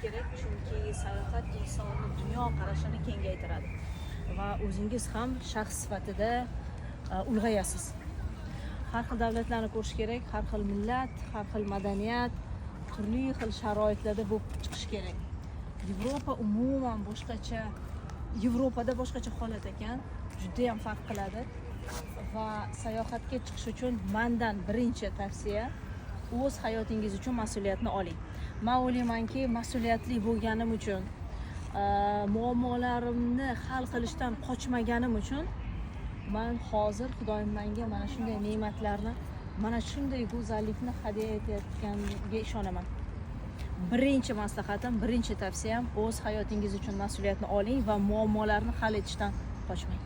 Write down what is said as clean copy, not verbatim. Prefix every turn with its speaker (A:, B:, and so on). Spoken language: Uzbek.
A: kerak, chunki sayohat insonni dunyoqarashini kengaytiradi va o'zingiz ham shaxs sifatida ulg'ayasiz. Har xil davlatlarni ko'rish kerak, har xil millat, har xil madaniyat, turli xil sharoitlarda bo'lib chiqish kerak. Yevropa umuman boshqacha, Yevropada boshqacha holat ekan, judayam farq qiladi. Va sayohatga chiqish uchun mandan birinchi tavsiya: o'z hayotingiz uchun mas'uliyatni oling. Man o'ylaymanki, mas'uliyatli bo'lganim uchun, muammolarimni hal qilishdan qochmaganim uchun man hozir Xudoyim menga mana shunday ne'matlarni, mana shunday go'zallikni hadya etayotganiga ishonaman. Birinchi maslahatim, birinchi tavsiyam: o'z hayotingiz uchun mas'uliyatni oling va muammolarni hal etishdan qochmang.